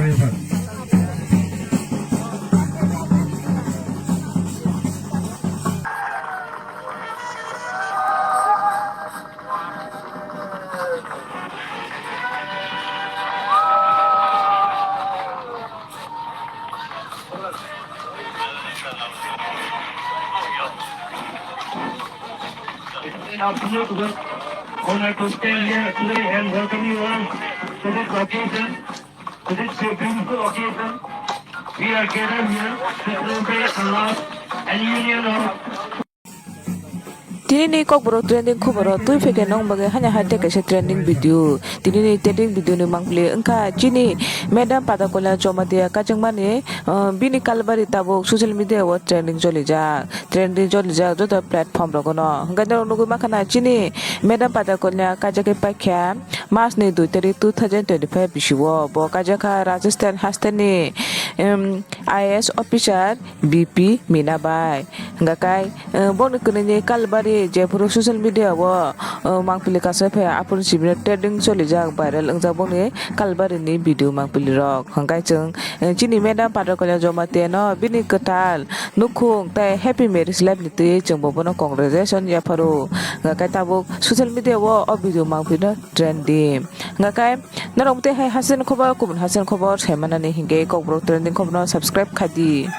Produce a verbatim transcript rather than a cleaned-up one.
It's an absolute honor to stand here today and welcome you all to this occasion, to this beautiful occasion. We are gathered here to celebrate the love and union of Tini ni Kokborok trending khoboro twi pheke nong bagwi hanya hai tei kaisa trending video. Tini ni trending video ni mangpili wngkha chini Madam Padakolya Jamatia kachangmani, uh, bini kalbari tabuk social media o trending jolijak. Trending jolijak joto platform rogono. Hwnkhe norok nugwi mankha na chini Madam Padakolya kaijakhe paikha March ni dui tarik two thousand twenty-five bisio. Bo kaijakha Rajasthan hasteni, um, I A S officer B P Mina bai. Hwnkha kai, uh, boni kwnwi ni kalbari jephuru social media o, uh, mangpili kaisa phai aphuru sibini trending jolijak viral wngjak boni kalbari ni video mangpili rok. Hwnkhe chwng, uh, chini Madam Padakolya Jamatia no bini kwtal nukhung tei happy marriage life ni twi chwng bo bono congratulation yapharo. Hwnkha kai tabuk social media o o video mangpili no trending. Hwnkha kai norok tei hai hasen khobor, kubun hasen khobor sai manani hinkhe Kokborok trending khobor no subscribe khai di.